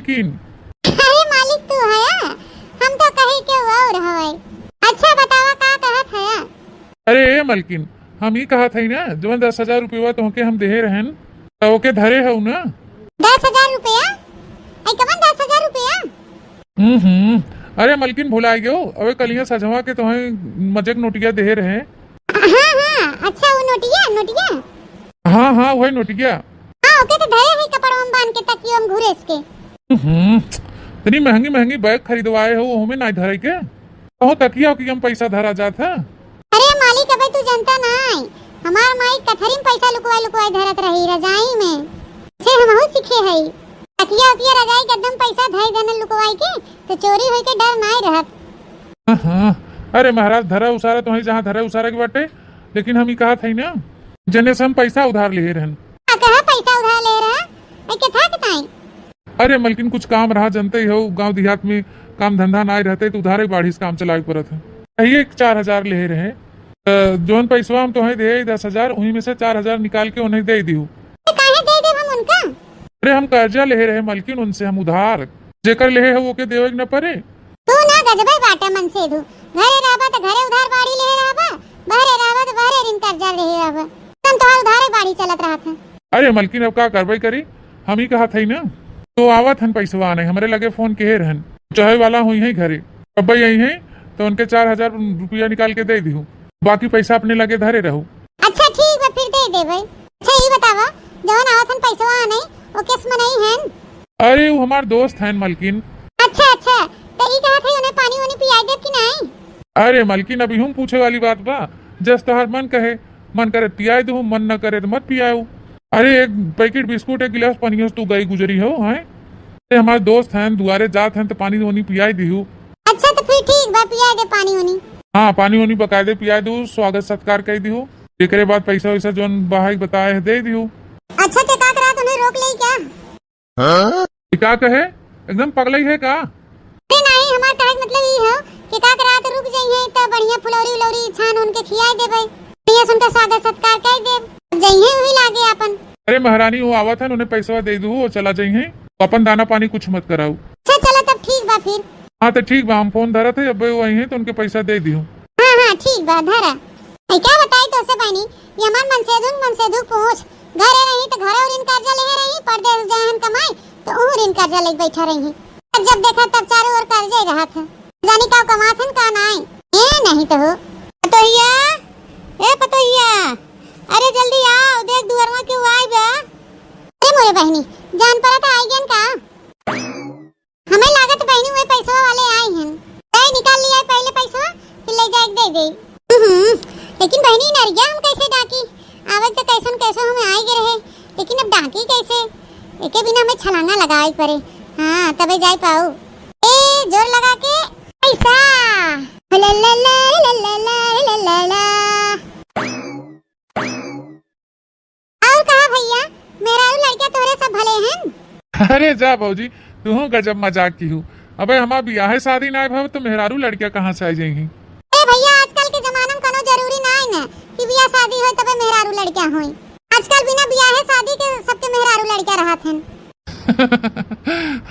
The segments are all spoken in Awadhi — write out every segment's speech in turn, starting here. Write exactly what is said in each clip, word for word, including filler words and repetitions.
किन। अरे मालिक तू हया, हम तो कहे के और हवै। अच्छा बतावा का कहत हया? अरे ए मलकिन, हम ई कहत हई ना, जवन दस हजार रुपया तोहके हम देहे रहन, त ओके धरे हऊ ना? दस हजार रुपया? आई कवन दस हजार रुपया? हम्म हम्म। अरे मलकिन भुलाइ गयो, अबे कलिया सजवा के तोहे मजे के नोटिया देहे रहे। हाँ हाँ, अच्छा वो नोटिया, नोटिया। हाँ हाँ, वही नोटिया। हाँ, ओके तो धरे है कपड़वा में बांध के, तकियो में घुरेस के। हम्म, इतनी महंगी महंगी बैग खरीदवाए हो, ओहमे नाई धरे के? कहो तकिया उकिया में पैसा धरा जात है। अरे मालिक, अबे तू जनता नाई, हमार माई कथरी में पैसा लुकवाई लुकवाई धरत रही रजाई में, से हमहू सीखे हई। तकिया उकिया रजाई के एकदम पैसा धई देने लुकवाई के, तो चोरी होई के डर नाई रहत। हाँ, हाँ। अरे महाराज, धरा उसारा तो है जहाँ धरा उसारा के बाटे, लेकिन हम ई कहत हई ना, जने से हम पैसा उधार लेहे रहन। का कहा पैसा उधार ले रहा? ए, के था के ताई? अरे मलकिन, कुछ काम रहा, जनते ही हो, गांव देहात में काम धंधा नाई रहते तो उधारे बाढ़ी से काम चलावे के पड़त है। यही एक चार हजार लेहे रहे, त जौन पैसवा हम तोहे दे दस हजार, वही में से चार हजार निकाल के उन्हें दे दियो। ए, काहे दे देब हम उनका? अरे हम कर्जा लेहे रहे मलकिन, उनसे हम उधार, जेकर लेहे हो ओके देवे के न पड़े। तू ना गजबे बाटा मनसेधू, घरे रहबा त घरे उधार बाढ़ी लेहे रहबा, बहरे रहबा त बहरे ऋण कर्जा लेहे रहबा। हम तोहार उधारे बाढ़ी चलत रहत है। अरे मलकिन, अब का करबे करी, हम ही कहत हई ना, तो आवत हन पैसवा आने, हमरे लगे फोन केहे रहन, चाहे वाला हुई है घरे, अब आई है तो उनके चार हजार रुपया निकाल के दे दिहू, बाकी पैसा अपने लगे धरे रहू। अच्छा ठीक बा, फिर दे देबै। अच्छा ई बतावा, जवन आवत हन पैसवा आने, वो किस मनई हन? अरे, वो हमार दोस्त हन, मलकिन। अच्छा, अच्छा, त ई कहत है, उन्हें पानी वानी पियाई देब कि नाई? अरे, मलकिन, अभी हम पूछे वाली बात बा, जस तोहार मन कहे, मन करे त पियाई दू, मन न करे त मत पियाऊ। अरे, एक पैकेट बिस्कुट, एक गिलास पानी से तू गई गुजरी हो, हैं? अरे, हमार दोस्त हन, दुआरे जात हन, त पानी वानी पियाई दिहू। अच्छा, त फिर ठीक बा, पियाई दे पानी वानी। हाँ, पानी वानी बकायदे पियाई दू, स्वागत सत्कार कई दिहू। एकरे बाद पैसा वैसा जौन बहाई बताए है, दे दिहू। अच्छा, त का करत उन्हें रोक लेई क्या? हाँ? ई का कहे? एकदम पगलई है का? अरे नाहीं, हमार कहे के मतलब ई हो कि का के रात रुक जइहे त बढ़िया फुलौरी उलौरी छान उनके खियाई देबै, बढ़िया से उनका स्वागत सत्कार कर देब, जइहे वही लागे आपन। अरे महारानी, वो आवत हन, उन्हें पैसवा दे दू, वो चला जइहे, अपन दाना पानी कुछ मत कराऊ। अच्छा चला तब ठीक बा फिर। हाँ त ठीक बा, हम फोन धरत है, अब वो आई हैं तो उनके पैसा दे दियो। हाँ हाँ ठीक बा, धरा। ऐ का बताई तोसे बहिनी, ये हमार मनसेधुक मनसेधुक पूछ, घरे रही त घरे ऋण कर्जा लेहे रही, परदेस जाए हन कमाई त उहू ऋण कर्जा लेके बैठा रही। अब जब देखा तब चारों ओर कर्जे रहत है। जानी का कमात हन का नाई। ए नहीं तो हो। पतोहिया, ए पतोहिया, अरे जल्दी आओ, देख दुअरवा के आई बा। अरे मोरे बहिनी, जान पड़ा त आई गन का? हमें लागत बहिनी वे पैसवा वाले आई हन। ए, निकाल लिया पहले पैसवा, फिर ले जाए के दे दे। हम्म, लेकिन बहिनी नरिया हम कैसे डाकी? आवे त कैसन कैसे हमें आए के रहे, लेकिन अब डाकी कैसे? एके बिना हमें छलांगा लगावे के पड़े। हाँ, तबे जाए पाऊ। ए, जोर लगा के पैसा। ला ला ला ला ला ला ला ला। और कहा भैया, मेहरारू लड़का तोहरे सब भले हैं? अरे जा भौजी, तू गजब मजाक की हूँ। अबे हमार बियाहे शादी ना भव तो मेहरारू लड़का कहाँ से आ जाएंगी? ए भैया, आजकल के जमाना में कोनो जरूरी ना है ना कि बियाह शादी होए तबे मेहरारू लड़का होए। आजकल बिना बियाहे शादी के सबके मेहरारू लड़का रहत हैं।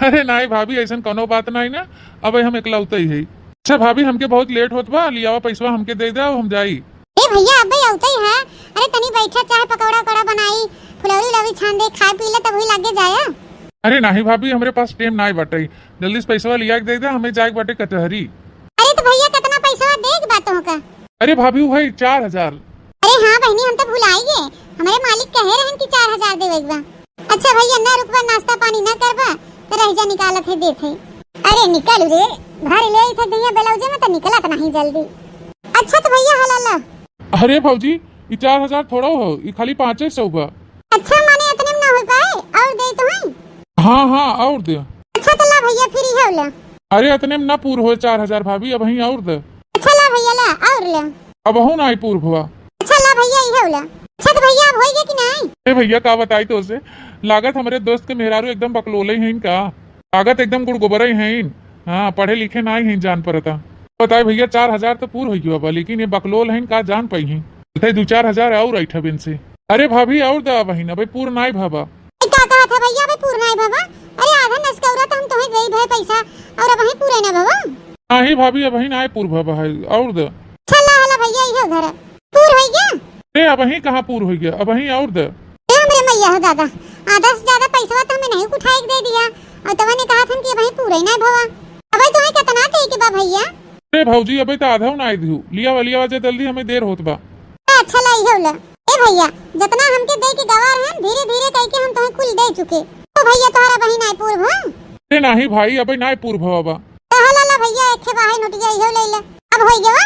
अरे नाई भाभी, ऐसन कोनो बात नाई ना, अबे हम एकलौते ही है। अच्छा भाभी, हमके बहुत लेट होत बा, लियावा पैसवा हमके दे दे, हम जाई। ए भैया, अबे औते ही है। अरे तनी बैठा, चाहे पकौड़ा उकौड़ा बनाई, फुलौरी उलौरी छान दे, खाए पी ले, तब वही लागे जाया। अरे नाही भाभी, हमरे पास टेम नाही बाटे, जल्दी से पैसवा लिया के दे दे, हमें जाए के बाटे कचहरी। अरे तो भैया, कितना पैसवा दे के बा तोहका? अरे भाभी, वही चार हजार। अरे हाँ बहिनी, हम तो भुलाई गए, हमरे मालिक कहे रहन कि चार हजार देवे के बा। अच्छा भैया, ना रुकबा, नाश्ता पानी ना करबा, तो रह जा, निकालत है, देत है। अरे निकल रे, भर ले थे दहिया ब्लाउजे में, तो निकलत नहीं जल्दी। अच्छा तो भैया, हला ला। अरे भौजी, ई चार हजार थोड़ा हो, ई खाली पाँचे सौ बा। अच्छा, माने इतने में ना हो पाए, और दे तो है? हाँ, हाँ, और दे। अच्छा तो ला भैया, फिर इहे ले। अरे इतने में ना पूर होए चार हजार भाभी, अबहीं और दे। अच्छा ला भैया, ला और ले। अबहू ना आई पूर भवा। अच्छा ला भैया, इहे ले। अच्छा तो भैया, अब होई गया कि नहीं? ए भैया, का बताई तोसे, लागत हमरे दोस्त के मेहरारू एकदम बकलोले हैं का, लागत एकदम गुड़गोबरे हैं। हाँ, पढ़े लिखे ना ही हैं, जान परता। बताए भैया, चार हजार तो पूर हो गया बा, लेकिन ये बकलोल हैं का, जान पाई हैं। बताए दो चार हजार और ऐठा बिन से। अरे भाभी, और दा बहिन, अबे पूर नाई भाबा। ए, का कहत तो भैया अबे पूर नाय भवा। अरे आधा नसकौरा तो हम तोहे देई भए पैसा, और अबहीं पूरे ना भवा। नाहीं भाभी, अबहीं नाय पूर भवा है, और दे। चला हला भैया, इहे उधर पूर होई गया। ए, अबहीं कहाँ पूर होई गया, अबहीं और दे। ए हमरे मैया हो दादा, आधा से ज्यादा पैसवा तो हमें नहीं उठाए के दे दिया, और तवने कहा था कि अबहीं पूरे ना भवा। अबे तोहे कितना दे के बा भैया? अरे भौजी, अबे तो आधा नाय दिहू, लियावा, लियावा जे जल्दी, हमें देर होत बा। अच्छा ला, इहे ले। ए भैया, जितना हमके दे के गवा रहन, धीरे धीरे कह के हम तोहे कुल दे चुके। ओ भैया, तोहरा अबहीं नाय पूर भवा? अरे नाहीं भाई, अबे नाय पूर भवा बा। तो हला ला भैया, एक बाहे नोटिया इहे ले ले। अब होई गवा?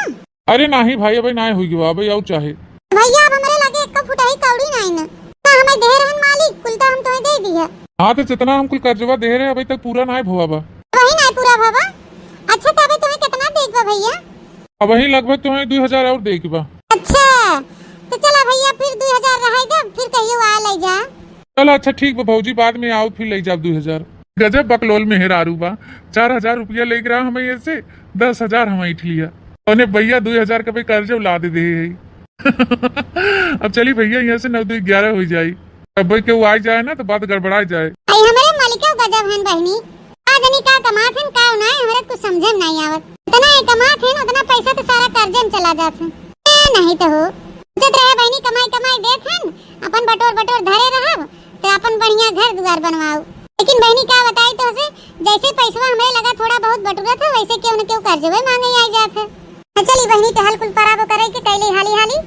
अरे नाहीं भाई, अबे नाय होई गवा, अबे और चाहे। भैया, अब हमरे लगे एक फुटही कौड़ी नाय न। ना हमें दे रहन मालिक, कुल तो हम तोहे दे दिया। हाँ, तो जितना हम कुल कर्जवा दे रहे, अबे तक पूरा नाय भवा बा। अबहीं नाय पूरा भवा? अच्छा, तो अबे तोहे कितना दे के बा भैया? अबहीं लगभग तोहे दुई हजार और दे के बा। अच्छा, तो चला भैया, फिर दुई हजार रहे दे, फिर कहियो आ ले जा। चला अच्छा ठीक बा भौजी, बाद में आओ फिर ले जाब दुई हजार। गजब बकलोल मेहरारू बा, चार हजार रुपया लेके रहा हमें ये से, दस हजार हम ऐंठ लिया। अने भैया दुई हजार के भाई कर्जे ला दे दे है। अब चली भैया, यहाँ से नौ दो ग्यारह हो जाई, अब भाई केहू आ जाए ना तो बात गड़बड़ा जाए। आई हमरे मालिक गजब हन बहिनी, का जनी का कमात हन, का नाय, हमरा कुछ समझे में नाय आवत। इतना ये कमात हन, उतना पैसा तो सारा कर्जे में चला जात है। ए, नहीं तो हो, सोचत रहे बहिनी कमाई कमाई देत हन, अपन बटोर बटोर धरे रहब, तो अपन बढ़िया घर दुआर बनवाओ। लेकिन बहिनी का बताई तोहसे, जैसे पैसवा हमरे लगा थोड़ा बहुत बटुरत है, वैसे केहू न केहू कर्जवे मांगे आ जात है। तो चली बहिनी, टहल कुल पराबो करे के कैले हाली हाली।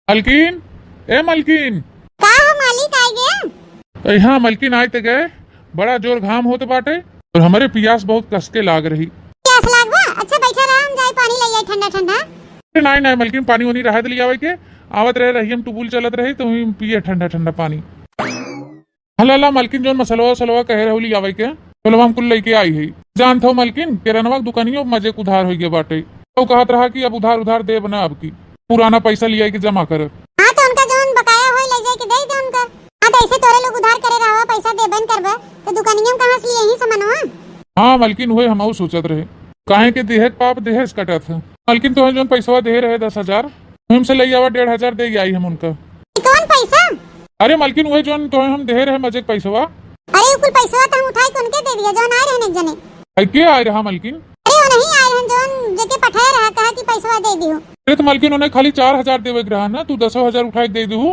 मलकिन, ए मलकिन। का हो मालिक, आइ गया? ए हाँ मलकिन, आइ त गए। बड़ा जोर घाम होत बाटे और हमरे पियास बहुत कसके लाग रही। पियास लाग बा? अच्छा बैठा रहा, हम जाए पानी ले आई ठंडा ठंडा। अरे नाहीं नाहीं मलकिन, पानी ओनी रहे दे लियावे के। आवत रहे रही, हम टुबुल चलत रही तो वहीं पिए ठंडा ठंडा पानी। हला ला मलकिन, जौन मसलवा उसलवा कहे रहू लियावे के, तोलवा हम कुल लइके आई है। जानत हो मलकिन, किरनवा के दुकानियो मजे के उधार होइ गए बाटे। तो कहत रहा कि अब उधार उधार देब ना, अब की पुराना पैसा लियाई के जमा कर। हाँ, तो उनका जौन बकाया होई ले जाए के दे दे उनका। हाँ, तो ऐसे तोरे लोग उधार करे रहवा, पैसा देबे न करबे, तो दुकानिया में कहाँ से लिए ही सामानवा? हाँ मलकिन, उहे हमहू सोचत रहे, काहे के देहे के पाप देहे से कटत है। मलकिन, तोहे जौन पैसवा देहे रहे दस हजार, हमसे ले आवा, डेढ़ हजार दे आई हम उनका। ई कौन पैसा? अरे मलकिन, उहे जौन तोहे हम देहे रहे मजे के पैसवा। अरे उ कुल पैसवा तो हम उठाई के उनके दे दिया, जौन आए रहन एक जने। आई के आए रहा मलकिन? अरे वो नहीं आए रहन, जौन जेके पठाए रहा, कहा कि पैसवा दे दियो। अरे तो मलकिन, उन्हें खाली चार हजार देवे के रहा ना, तू दसो हजार उठाई के दे दिहू।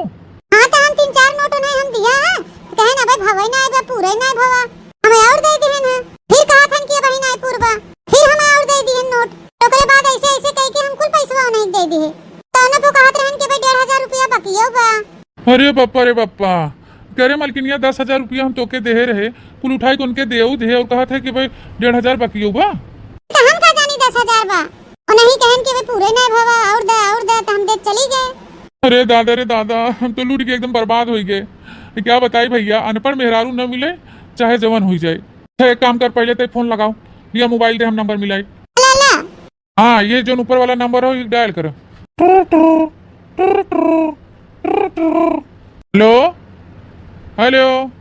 हाँ तो हम तीन चार नोट उन्हें हम दिया है, तो कहे ना भाई भवई ना आए बा, पूरे ना भवा, हमें और दे दिहन है। फिर कहा थन कि अबही ना पूरबा, फिर हमें और दे दिहन नोट। ओकरे बाद ऐसे ऐसे कह के हम कुल पैसवा उन्हें दे दिए। तो उन्हें तो कहत रहन कि भाई डेढ़ हजार रुपया बकियो बा। अरे बप्पा रे बप्पा, करे मलकिनिया, दस हजार रुपया हम तोके देहे रहे, कुल उठाई के उनके देऊ दे और कहत है कि भाई डेढ़ हजार बकियो बा। तो हम का जानी दस हजार बा, उन्हें कहन कि भाई पूरे ना भवा, और दे, और दे, तो हम दे चली गए। अरे दादा रे दादा, हम तो लूट के एकदम बर्बाद होइ गए। क्या बताई भैया, अनपढ़ मेहरारू न मिले, चाहे जवन होइ जाए। अच्छा, एक काम कर, पहले ते फोन लगाओ, लिया मोबाइल दे, हम नंबर मिलाई। ला, ला। हाँ, ये जौन ऊपर वाला नंबर हो, ये डायल करो। हेलो, हेलो,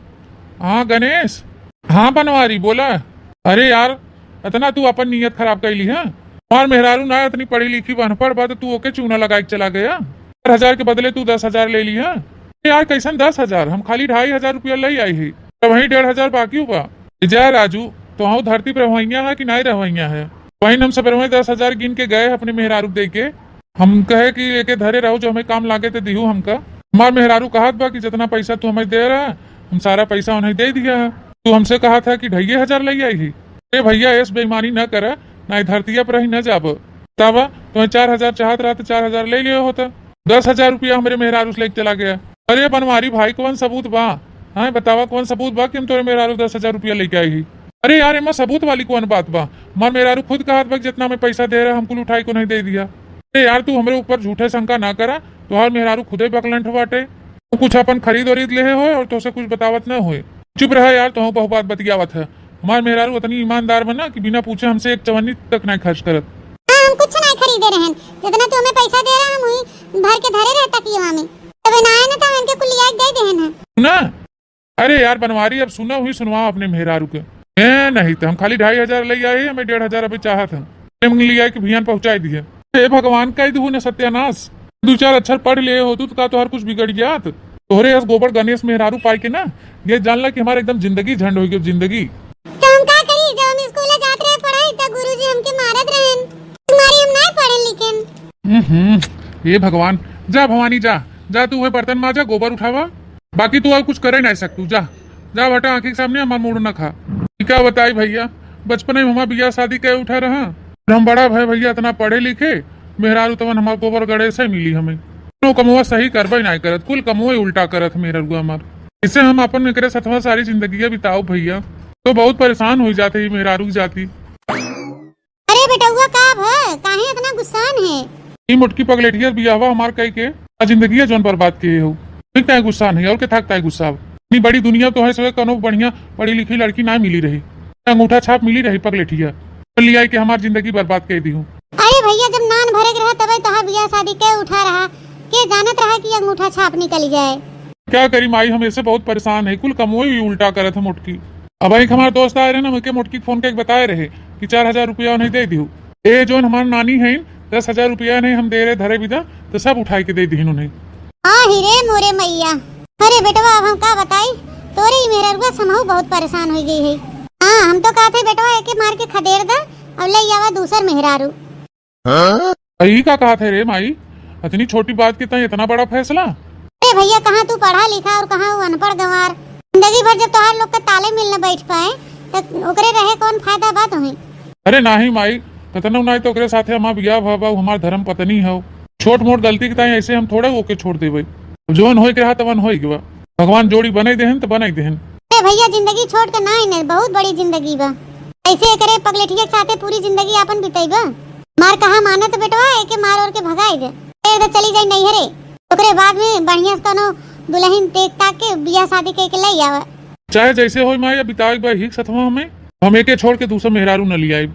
हाँ गणेश, हाँ बनवारी, बोला। अरे यार, इतना तू अपन नीयत खराब कैली है। हमार मेहरारू ना इतनी पढ़ी लिखी बा, अनपढ़ बा, तो तू ओके चूना लगाए के चला गया। चार हजार के बदले तू दस हजार ले ली है। अरे यार, कैसन दस हजार? हम खाली ढाई हजार रुपया ले आई ही, तो वही डेढ़ हजार बाकी बा। ए जा राजू, तोहू धरती पे रहवैया है कि नाहीं रहवैया है? वही हम सब रहवै दस हजार गिन के गए अपने मेहरारू दे के। हम कहे कि एके धरे रहो, जो हमें काम लागे ते दिहू हमका। हमार मेहरारू कहत बा कि जितना पैसा तू हमें दे रहा, हम सारा पैसा उन्हें दे दिया है। तू हमसे कहा था कि ढाई हजार ले आई ही। ए भैया, ऐस बेईमानी न करा, ना धरतिया पर ही न जाब। तब तुम्हें चार हजार चाहत रहा तो चार हजार ले लियो होता। दस हजार रुपया हमरे मेहरारू से लेके चला गया। अरे बनवारी भाई, कौन सबूत बा? हाँ बतावा, कौन सबूत बा कि हम तोरे मेहरारू दस हजार रुपया लेके आई ही? अरे यार, एमा सबूत वाली कौन बात बा? हमार मेहरारू खुद कहत बा कि जितना में पैसा दे रहा, हम कुल उठाई को नहीं दे दिया। अरे यार, तू हमरे ऊपर झूठे शंका ना करा, तोहार मेहरारू खुदे बकलंठ बाटे। तू कुछ अपन खरीद वरीद लेहे होए और तोसे कुछ बतावत ना होए। चुप रहा यार, तोहू बहु बात बतियावत है। हमार मेहरारू इतनी ईमानदार बा ना कि बिना पूछे हमसे एक चवन्नी तक नहीं खर्च करत। हाँ, हम कुछ नहीं खरीदे रहन, जितना तू हमें पैसा दे रहा, हम वही भर के धरे रहे तकियवा में। तबे ना आए ना तो हम इनके कुल लिया के दे देहन है। सुना, अरे यार बनवारी, अब सुना हुई सुनवा अपने मेहरारू के। ए, नहीं तो हम खाली ढाई हजार ले आए, हमें डेढ़ हजार अभी चाहत है। हम लिया के भियान पहुंचाई दिए। हे भगवान, कह दू ना सत्यानाश। दो चार अक्षर पढ़ ले हो तू तो का तोहर कुछ बिगड़ जात? तोहरे अस गोबर गणेश मेहरारू पाई के ना, ये जान ला कि हमार एकदम जिंदगी झंड होइ गई, जिंदगी। तो हम का करी, जब हम स्कूल जात रहे पढ़ाई, त गुरुजी हमके मारत रहन। मारी हम ना पढ़न लिखन। हम्म, हे भगवान, जा भवानी जा, जा तू वह बर्तन माजा, गोबर उठावा, बाकी तू और कुछ करे नहीं सकतू। जा, जा बेटा, आँखी के सामने हमार मूड़ ना खा। ई का बताई भैया, बचपने में हमार बियाह शादी के उठा रहा, फिर हम बड़ा भय भैया, इतना पढ़े लिखे, मेहरारू तवन हमार गोबर गणेश मिली हमें। कोनो कमवा सही करबे नहीं करत, कुल कमवा ही उल्टा करत मेहरारू हमार। इससे हम अपन एकरे सथवा सारी जिंदगी बिताओ भैया, तो बहुत परेशान हो जाते ही मेहरारू जाती। अरे बेटउआ, का भ-, काहे इतना गुस्सान है? ई मोटकी पगलेटिया बियाहवा हमार कई के आ जिंदगिया जौन बर्बाद किए हो, फिर काहे गुस्सान है? और के थाक ताई गुस्सा? इतनी बड़ी दुनिया तो है, सवे कनो बढ़िया पढ़ी लिखी लड़की ना मिली रही, अंगूठा छाप मिली रही पगलेटिया, तो लियाई के हमार जिंदगी बर्बाद कर दी हूँ। अरे भैया, जब नान भरे के रहा तबे तोहार बियाह शादी के उठा रहा, के जानत रहा कि अंगूठा छाप निकल जाए। क्या करी माई, हम ऐसे बहुत परेशान है, कुल कमोई ही उल्टा करत है मोटकी। अब एक हमार दोस्त आए रहे ना, उनके मोटकी फोन करके बताए रहे कि चार हजार रुपया उन्हें दे दियो। ए जोन हमार नानी है, दस हजार रुपया नहीं हम दे रहे धरे बिदा, तो सब उठाई के दे दिहिन उन्हें। आ ही रे मोरे मैया, अरे बेटवा, अब हम का बताई, तोरे ही मेहररुआ समहू बहुत परेशान हो गई है। हाँ, हम तो कहते बेटवा, एके मार के खदेड़ दे और ले आवा दूसर मेहरारू। हाँ? ई का कहत है रे माई, इतनी छोटी बात के तय इतना बड़ा फैसला? अरे भैया, कहाँ तू पढ़ा लिखा और कहाँ वो अनपढ़ गंवार। जिंदगी भर जब तोहार लोग के ताले मिल न बैठ पाए, तो ओकरे रहे कौन फायदा बा तुम्हें? अरे नाही माई, कतनो नाही तो ओकरे साथे हमार बियाह भवा बा, उ हमार धर्म पत्नी हो। छोट मोट गलती के ताई ऐसे हम थोड़े ओके छोड़ देबे। जवन होए के रहा तवन होए के बा। भगवान जोड़ी बनाई देहन त बनाई देहन। अरे भैया, जिंदगी छोट के नाही ने, बहुत बड़ी जिंदगी बा। ऐसे एकरे पगलेठिया के साथे पूरी जिंदगी आपन बिताई बा। मार कहा मानत बेटवा, एके मार और के भगाई दे। ए, तो चली जाई नैहरे। ओकरे बाद में बढ़िया से कोनो दुल्हन देख ताक के बियाह शादी कइके ले आवा। चाहे जैसे होई माई, अब बितावे के बा ही सथवा हमें। हम एके छोड़ के दूसर मेहरारू न लियाई।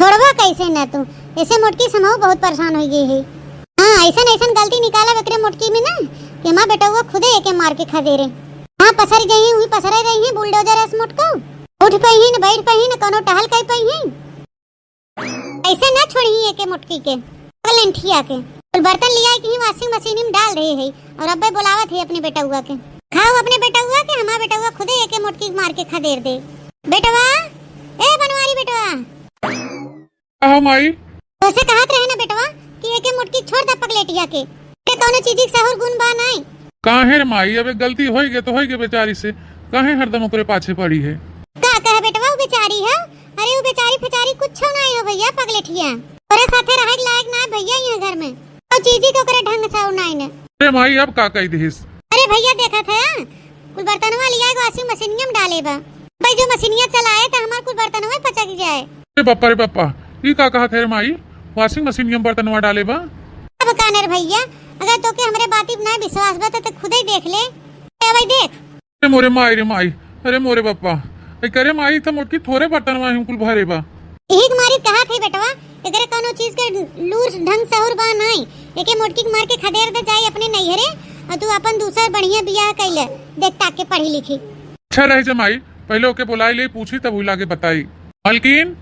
छोड़बा कैसे न तू? ऐसे मोटकी समहू बहुत परेशान हो गई है। हाँ, ऐसन ऐसन गलती निकाला एकरे मोटकी में ना कि हमार बेटउआ खुदे एके मार के खदेरे। हाँ, पसर गई हुई, पसरे रही है बुलडोजर ऐस मोटको। उठ पई है न, बैठ पई है न, कोनो टहल कर पई है। ऐसे ना छोड़ी एके मोटकी के, पगलेंठिया के। कुल बर्तन लिया के ही washing machine में डाल रहे है और अब्बे बुलावत है अपने बेटउआ के। खाओ अपने बेटउआ के, हमार बेटउआ खुदे एके मोटकी मार के खदेर दे। बेटवा, ए बनवारी बेटवा। आहो माई। तोसे कहत रहे ना बेटवा कि एके मोटकी छोड़ दे पगलेटिया के। ते कौनो चीज के सहूर गुण बा नाई। काहे रे माई, अब एक गलती होई गए तो होई गए बेचारी से, काहे हरदम ओकरे पाछे पड़ी है? का कहे बेटवा, उ बेचारी है? अरे उ बेचारी फेचारी कुछ नाई हो भैया पगलेठिया। तोरे साथे रहे के लायक ना है भैया यहाँ घर में। तो चीजी के ओकरे ढंग से नाई ने। अरे माई, अब का कही दिहिस? अरे भैया देखत है, कुल बर्तनवा लिया के washing machine में डाले बा। भाई जो मशीनिया चलाए त हमार कुल बर्तनवा पचक जाए। अरे बापा रे बापा, ई का कहत है रे माई? Washing machine में बर्तनवा डाले बा? अब कानर भैया, अगर तोके हमरे बाती पे ना विश्वास बा त, त खुदे देख ले। ए भाई देख। अरे मोरे माई रे माई, अरे मोरे बापा, ए करे माई, त मोटकी थोरे बर्तनवा हम कुल भरे बा। यही के मारी कहत है बेटवा, एकरे कौनो चीज के लूर ढंग सहूर बा नाई। एके मोटकी के मार के खदेर दे जाई अपने नैहरे, और तू अपन दूसर बढ़िया बियाह कैले, देख ताक के पढ़ी लिखी। अच्छा रहे जमाई, पहले ओके बुलाई ले, पूछी तब उला के बताई। मलकिन,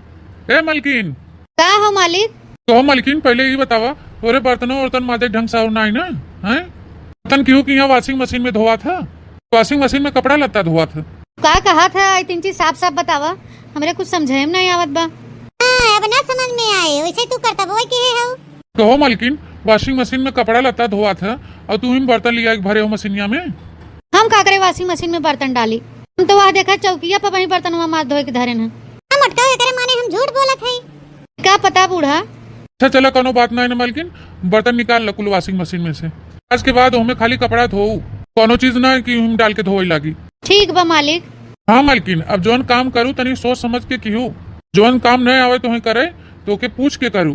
ए मलकिन। का हो मालिक? तो हो मलकिन, पहले ई बतावा, तोरे बर्तनों वर्तन माजे ढंग से और नाई ना, हैं? बर्तन क्यों कि यहाँ washing machine में धोवा था, washing machine में कपड़ा लत्ता धोवा था। का कहा था, आई तिंची साफ साफ बतावा, हमरे कुछ समझे में नहीं आवत बा। हाँ, अब ना समझ में आए, वैसे तू करता बोए के है हो? कहो मलकिन, washing machine में कपड़ा लत्ता धोवा था और तू ही बर्तन लिया के भरे हो मशीनिया में। हम का करे washing machine में बर्तन डाली? हम तो वह देखा चौकिया पर वही बर्तनवा मार धोए के धरे न। हम अटकाओ एकरे माने हम झूठ बोलत हई। का पता बूढ़ा। अच्छा चला, कोनो बात ना है ना मलकिन, बर्तन निकाल ल कुल washing machine में से। आज के बाद ओमे खाली कपड़ा धोऊ, कोनो चीज ना है कि हम डाल के धोए लागी। ठीक बा मालिक। हाँ मलकिन, अब जौन काम करू तनी सोच समझ के किहू, जौन काम नहीं आवे तो करे, तो के पूछ के करू।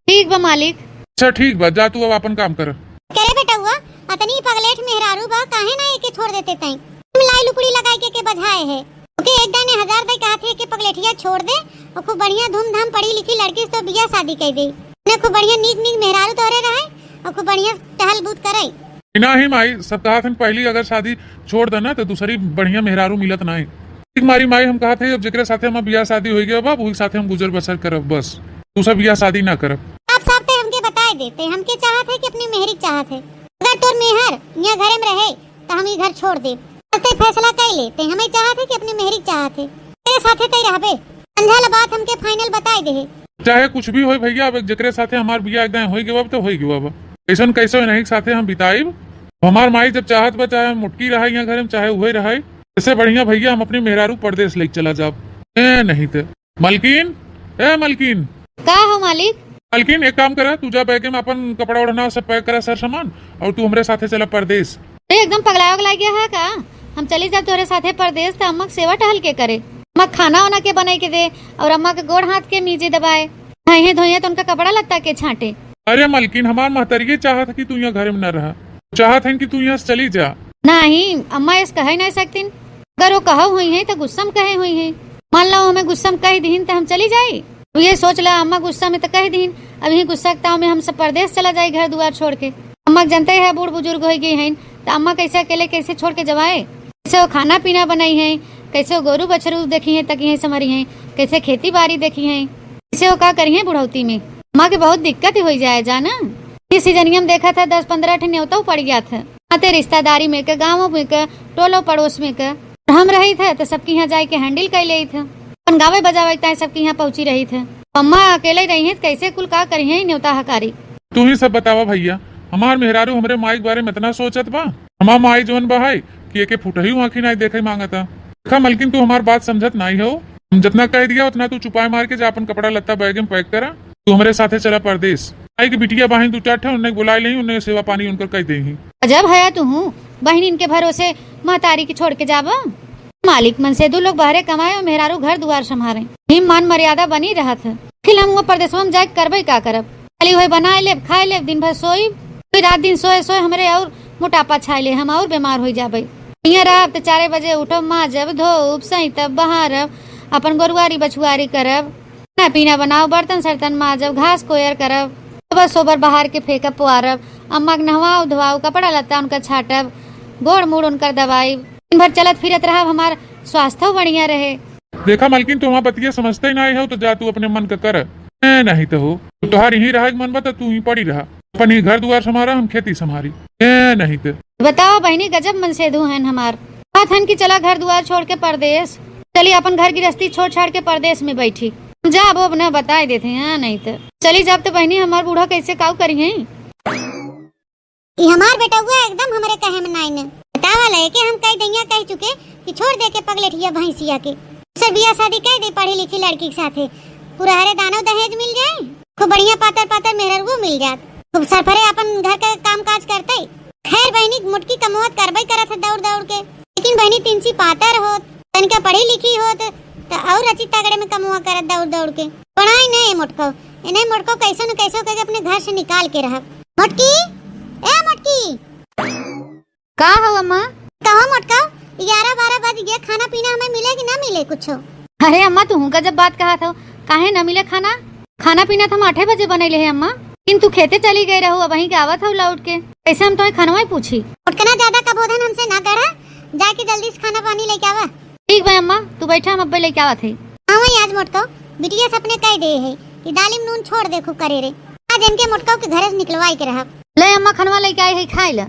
ठीक बा मालिक। अच्छा ठीक बा, जा तू अब अपन काम कर। करे बेटउआ, अतनी पगलेठ मेहरारू बा, काहे ना एके छोड़ देते तई? तुम लाई लुकड़ी लगाई के, के बझाए है। ओके एक दाने हजार दे कहा थे कि पगलेठिया छोड़ दे और खूब बढ़िया धूमधाम पढ़ी लिखी लड़की से तो बियाह शादी कर दे। ने खूब बढ़िया नीक नीक मेहरारू तोहरे रहे और खूब बढ़िया टहल बूत करे। नाही माई, सब कहा थे पहली अगर शादी छोड़ देना तो दूसरी बढ़िया मेहरारू मिलत नाही। ठीक मारी माई, हम कहा थे अब जेकरे साथे हमार बियाह शादी हो गया बा, वही साथे हम गुजर बसर करब बस। दूसरा बियाह शादी ना करब। आप साहब ते हमके बताए देते, हमके चाहत है कि अपनी मेहरी चाहत है। अगर तोर मेहर यहाँ घरे में रहे, त हम ई घर छोड़ देब। बस तै फैसला कइ ले, तै हमइ चाहत है कि अपनी मेहरी के चाहत है? तेरे साथे तै रहबे? समझा ला बात, हमके final बताइ देहे। चाहे कुछ भी होई भइया, अब जेकरे साथे हमार बियाह एक दाएं होई गवा, त होई गवा बा। अइसन कइसे इनही के साथे हम बिताइब? हमार माई जब चाहत बा, चाहे मोटकी रहे यहाँ घरे में, चाहे उहे रहे, इससे बढ़िया भइया हम अपनी मेहरारू परदेस लइके चला जाब। ए नहीं त मलकिन, ए मलकिन। का हो मालिक? मलकिन, एक काम करा, तू जा बैगे में अपन कपड़ा ओढ़ना सब pack करा, सर सामान, और तू हमरे साथे चला परदेस। अरे, एकदम पगलाए वगलाए गया है का? हम चली जाब तोहरे साथे परदेस, त अम्मा के सेवा टहल के करे? अम्मा के खाना वाना के बनाई के दे, और अम्मा के गोड़ हाथ के मीजे दबाए, धोइहे धोइहे त उनका कपड़ा लत्ता के छांटे। अरे मलकिन, हमार महतरिये चाहत है कि तू यहाँ घरे में न रहा, चाहत है कि तू यहाँ से चली जा। नहीं, अम्मा ऐसे कहे नहीं सकतीन। अगर वो कहो हुई है त गुस्सा में कहे हुई है। मान लो हमें गुस्सा में कह दीन त हम चली जाई। तू ये सोच ला, अम्मा गुस्सा में त कह दीन, अब यही गुस्सा के ताव में हम सब परदेस चला जाई घर दुआर छोड़ के। अम्मा के जनते है, बूढ़ बुजुर्ग हो गई हैं, त अम्मा कैसे अकेले कैसे छोड़ के जवाए? कैसे वो खाना पीना बनाई हैं, कैसे वो गोरू बछरू देखी हैं, तकी हैं, संभरी हैं, कैसे खेती बाड़ी देखी हैं, कैसे वो का करी हैं बुढ़ौती में? अम्मा के बहुत दिक्कत ही हो जाए जाना। इस सीजनिया में देखा था, दस पन्द्रह ठे नेवता पड़ गया था। आते रिश्तेदारी में के, गाँवों में के, टोलो पड़ोस में के। हम रही थे त सबके यहाँ जाए के handle कर लेई थे, अपन गावे बजावे के ताई सबके यहाँ पहुँची रही थे। अम्मा अकेले रही हैं त कैसे कुल का करी हैं नेवता हकारी? तू ही सब बतावा भइया, हमार मेहरारू हमरे माई के बारे में इतना सोचत बा। हमार माई जवन बा है कि एके फुटही आँखी नाई देखे मांगता। देखा मलकिन, तू हमार बात समझत नाई हो। हम जितना कह दिया उतना तू चुपाए मार के जा, अपन कपड़ा लत्ता बैग में pack करा, तू हमरे साथे चला परदेस। आई के बिटिया बाहिन दू चार ठे, उन्हें बुलाए लेही, उन्हें सेवा पानी उनकर कह देही। अजब है तू हूँ, बहिनिन के भरोसे महतारी के छोड़ के जाबा। मालिक मन से दू लोग बहरे कमाए और मेहरारू घर दुआर संभारे, ही मान मर्यादा बनी रहत है। फिर हम वो परदेसवा में जाए करबे का करब? खाली वही बनाए लेब, खाए लेब, दिन भर सोई, फिर रात दिन सोए सोए हमरे और मोटापा छाए ले, हम और बीमार हो जाबे। यहाँ रहब त चारे बजे उठब, माजब, धोब, सैतब, बहारब, अपन गोरुआरी बछुआरी करब, खाना पीना बनाओ, बर्तन सर्तन माजब, घास कोयर करब, गोबर सोबर बहार के फेंकब पोआरब, अम्मा के नहवाओ धोआओ, कपड़ा लत्ता उनकर छाटब, गोड़ मूड़ उनकर दबाइब। दिन भर चलत फिरत रहब, हमार स्वास्थ्य बढ़िया रहे। देखा मलकिन, तू हमार बतिया समझते ही नाई हो, त जा तू अपने मन का कर। ए, नहीं त हो, तोहार यहीं रहे के मन बा त तू ही पड़ी रहा, अपन ही घर दुआर संभारा, हम खेती संभारी। ए, नहीं त बताओ बहिनी, गजब मनसेधू हन हमार। कहत हन कि चला घर दुआर छोड़ के परदेस चली, अपन घर गिरस्ती छोड़ छाड़ के परदेस में बैठी। हम जाब अब न बताए देते हैं, हाँ, नहीं त चली जाब त बहिनी हमार बूढ़ा कैसे काऊ करी हैं? ई हमार बेटउआ एकदम हमरे कहे में नाई न। बतावा ले के हम कई दइया कह चुके कि छोड़ दे के पगलेठिया भैंसिया के। दूसर बियाह शादी कह दे पढ़ी लिखी लड़की के साथे। पुरहरे दानो दहेज मिल जाए, खूब बढ़िया पातर पातर मेहररुओ मिल जात। खूब सरफरे अपन घर के काम काज करते। खैर बहिनी, मोटकी कमवत करबे करत है दौड़ दौड़ के, लेकिन बहिनी तिनसी पातर होत, तनिका पढ़ी लिखी होत, त और रची तगड़े में कमवा करत दौड़ दौड़ के। पढ़ाई नहीं मोटको, इन्हें मोटको कैसो न कैसो करके अपने घर से निकाल के रहब। मोटकी, ए मोटकी। का हो अम्मा? कहो मोटको, ग्यारह बारह बज गया, खाना पीना हमें मिले कि ना मिले कुछो? अरे अम्मा, तू गजब बात कहत हो, काहे ना मिले खाना? खाना पीना त हम आठे बजे बनैले है अम्मा, लेकिन तू खेते चली गई रहू, अबहीं के आवत हो लौट के, कैसे हम तोहे खनवा ही पूछी? मोटकना ज्यादा कबोधन हमसे ना गढ़ा, जाके जल्दी से खाना पानी लेके आवा। ठीक बा अम्मा, तू बैठा, हम अब्बे लेके आवत है। हाँ वही आज मोटको बिटिया सपने कह दे है कि दालिम नून छोड़ दे खूब करे रे। आज इनके मोटको के घरे से निकलवाई के रहब। ले अम्मा, खनवा लेके आई है, खाए ला।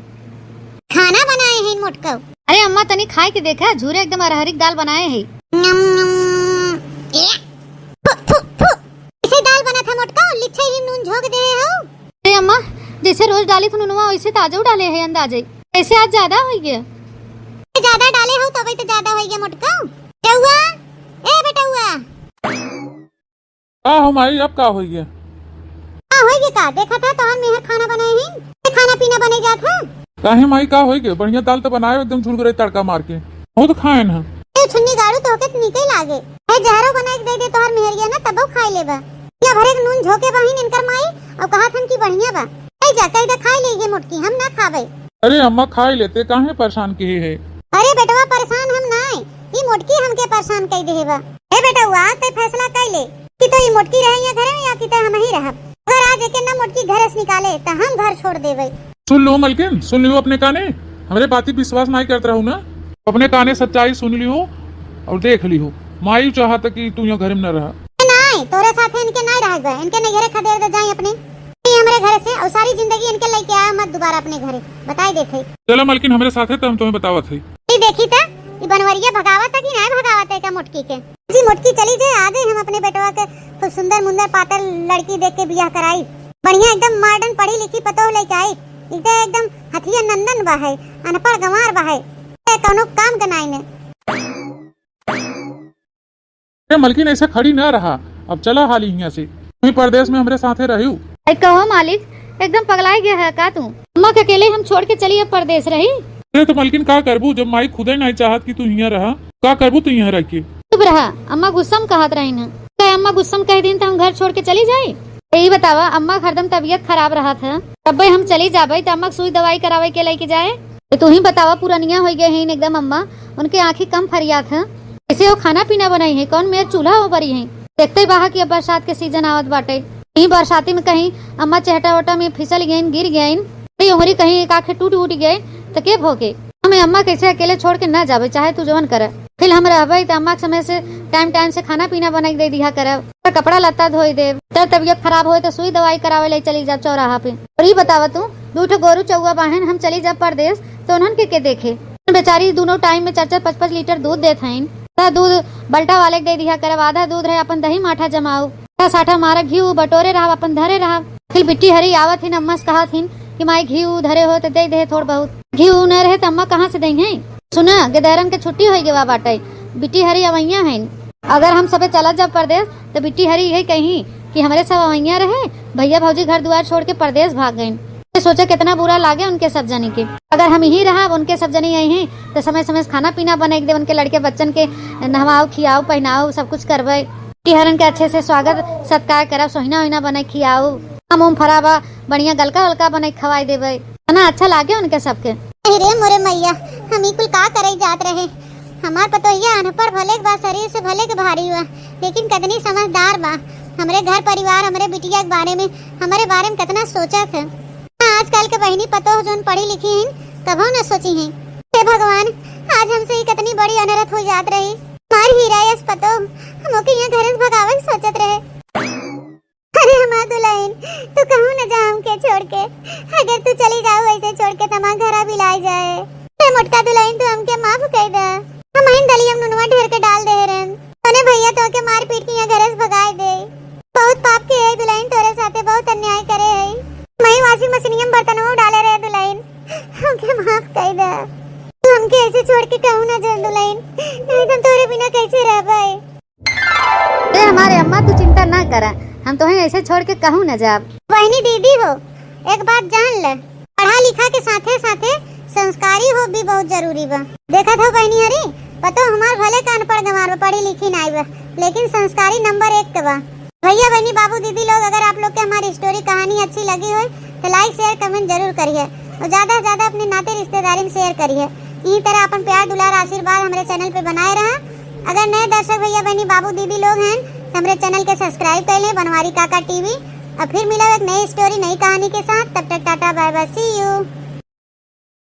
खाना बनाए हैं मोटको। अरे अम्मा, तनी खाए के देखा, झूरे एकदम अरहरी के दाल बनाए है। नम, नम, ए, फु, फु, फु। इसे दाल बना था मोटको, लिच्छे ही नून झोंक दे हो। अरे अम्मा, जैसे रोज डाली थी नुनवा, वैसे ताजो डाले है अंदाजे। कैसे आज ज्यादा हो गया? ज्यादा डाले हो तबे तो ज्यादा हो गया मोटको। बेटउआ, ए बेटउआ। का हो माई, अब का होइगे? का होइगे का? देखा था तोहर मेहर खाना बनाए ही, ये खाना पीना बने जात है। काहे माई, का होइगे? बढ़िया दाल तो बनाए एकदम झुरगुरे तड़का मार के, बहुत खाए न। ए छुन्नी गाड़ू, तोहके त नीके लागे। ए जहरो बनाए के दे दे तोहर मेहरिया ना, तबो खाए लेबा। या भरे के नून झोंके बहिन इनकर माई, और कहा थन कि बढ़िया बा। ए जा, कह दे खाए ले ये मोटकी, हम ना खाबे। अरे अम्मा, खाए लेते, काहे परेशान किहे है? अरे बेटवा, परेशान हम ना है, ई मोटकी हमके परेशान कई देहे बा। ए बेटवा, ते फैसला कई ले कि तो ई मोटकी रहे या घरे में या कि ते हम ही रहब। अगर आज एके ना मोटकी घरे से निकाले त हम घर छोड़ देबे। सुन लो मलकिन, सुन लियो अपने काने, हमरे बाती विश्वास नाई करत रहू ना, अपने काने सच्चाई सुन लियो और देख लियो। माई चाहत कि तू यहाँ घरे में न रहा। नाई, तोरे साथे इनके नाई रह गए, इनके नहीं घरे खदेड़ दे जाए अपने। ये हमरे घर से, और सारी जिंदगी इनके लेके आया मत दोबारा अपने घरे, बताई देत है। चला मलकिन हमरे साथे, तो हम तुम्हें बतावत है। ई देखी त, ई बनवरिया भगावत है कि नाय भगावत है का मोटकी के? जी मोटकी चली जाए, आ जाए, हम अपने बेटवा के खूब सुंदर मुंदर पातर लड़की देख के बियाह कराई। बढ़िया एकदम modern पढ़ी लिखी पतोह लेके आई। ई त एकदम हथिया नंदन बा है, अनपढ़ गंवार बा है, ए, कौनो काम के नाई ने। ए मलकिन, ऐसे खड़ी ना रहा, अब चला हाली हियाँ से। वहीं परदेस में हमरे साथे रहियो। ऐ कहो मालिक, एकदम पगलाई गया है का तू? अम्मा के अकेले हम छोड़ के चली अब परदेस रही? अरे तो मलकिन का करबू, जब माई खुदे नहीं चाहत कि तू हियाँ रहा, का करबू तू यहाँ रह के? चुप रहा, अम्मा गुस्सा में कहत रही न। कहे अम्मा गुस्सा में कह दिन तो हम घर छोड़ के चली जाए? यही बतावा, अम्मा के हरदम तबीयत खराब रहत है, तब्बे हम चली जाबे तो अम्मा के सुई दवाई करावे के लेके जाए? तो तू ही बतावा, पुरनिया हो गए हैं एकदम अम्मा, उनके आँखी कम फरियात है। कैसे वो खाना पीना बनाई है, कौन मेर चूल्हा वो बरी है? देखते ही बाहा कि अब बरसात के season आवत बाटे। यही बरसाती में कहीं अम्मा चेहटा वोटा में फिसल गईन, गिर गईन, कोई उंगरी कहीं एक आँखें टूट उट गए तो के भोगे? हमें अम्मा कैसे अकेले छोड़ के ना जाबे, चाहे तू जवन करे। फिर हम रहबे तो अम्मा के समय से time time से खाना पीना बनाई के दे दिया करब, तो कपड़ा लत्ता धोई देब, तो तबीयत खराब होए तो सुई दवाई करावे ले चली जाब चौराहा पे। और ई बतावा तू, दू ठो गोरू चौवा बाहन, हम चली जाब परदेस तो उन्हन के, के देखे? बेचारी दोनों time में चार चार पाँच पाँच लीटर दूध देत हईन। त दूध बल्टा वाले के दे दिया करब, आधा दूध रहे अपन दही माठा जमाऊ, त साठा मारब, घी ऊ बटोरे रहब, अपन धरे रहब। फिर बिट्टी हरी आवत हिन, अम्मा से कहत हिन कि माई घी ऊ धरे हो त दे दे थोड़ बहुत। घी ऊ न रहे त अम्मा कहाँ से देइहैं? सुना, गेदहरन के छुट्टी होई गवा बाटे, बिट्टी हरी अवैया हईन। अगर हम सबे चलत जाब परदेस त बिट्टी हरी यही कही कि हमरे सब अवैया रहे, भैया भौजी घर दुआर छोड़ के परदेस भाग गईन। सोचा कितना बुरा लागे उनके सब जनी के। अगर हम यहीं रहब, उनके सब जनी यहीं हैं, तो समय समय से खाना पीना बने के दे, उनके लड़के बच्चन के नहवाओ, खियाओ, पहनाओ, सब कुछ करबे। बिट्टी हरन के अच्छे से स्वागत सत्कार करब, सोहिना ओहिना बने खियाओ, आम उम फरा बा, बढ़िया गलका वलका बने खवाई देबे, इतना अच्छा लागे उनके सबके। अरे मोरे मैया, हम ई कुल का करे जात रहे? हमार पतोहिया अनपढ़ भले के बा, शरीर से भले के भारी बा, लेकिन कतनी समझदार बा। हमरे घर परिवार, हमरे बिटिया के बारे में, हमरे बारे में कितना सोचत है। आजकल के बहिनी पतोह जोन पढ़ी लिखी हैं, कभो न सोची हैं। हे भगवान, आज हमसे ही कितनी बड़ी अनरथ हो जात रही। हमार हीरा यस पतोह, हम ओके यहाँ घर से भगावे के सोचत रहे। अरे हमार दुल्हन, तू कहूँ न जा हमके छोड़ के। अगर तू चली जाओ ऐसे छोड़ के, त हमार घरा बिलाए जाए। हे मोटका दुल्हन, तू हमके माफ कर दे। हम इन दलिया में नुनवा ढेर के डाल दे रहन। तोने भैया तोके मार पीट के यहाँ घरे से भगाए दे। बहुत पाप के है दुल्हन, तोरे साथे बहुत अन्याय करे है। मैं washing मशीनिया में बर्तनवा डाले रहे दुल्हन, हमके माफ कर दे। तू हमके ऐसे छोड़ के कहूँ ना जा दुल्हन, नहीं तो हम तोरे बिना कैसे रहबे? ए हमारे अम्मा, तू चिंता ना करा, हम तोहे ऐसे छोड़ के कहूँ ना जाब। बहिनी दीदी हो, एक बात जान ले, पढ़ा लिखा के साथे साथे संस्कारी हो भी बहुत जरूरी बा। देखत हो बहिनी हरी, पतो हमार भले कान पड़ गंवार बा, पढ़ी लिखी नाई बा, लेकिन संस्कारी नंबर एक के बा। भैया बहिनी बाबू दीदी लोग, अगर आप लोग के हमारी story कहानी अच्छी लगी हो तो like share comment जरूर करिए और ज्यादा से ज्यादा अपने नाते रिश्तेदारी में share करिए। यही तरह अपन प्यार दुलार आशीर्वाद हमरे channel पे बनाए रहा। अगर नए दर्शक भैया बहिनी बाबू दीदी लोग हैं तो हमरे channel के subscribe कर लें, बनवारी काका टीवी। और फिर मिलब एक नई story नई कहानी के साथ, तब तक टाटा bye bye, see you।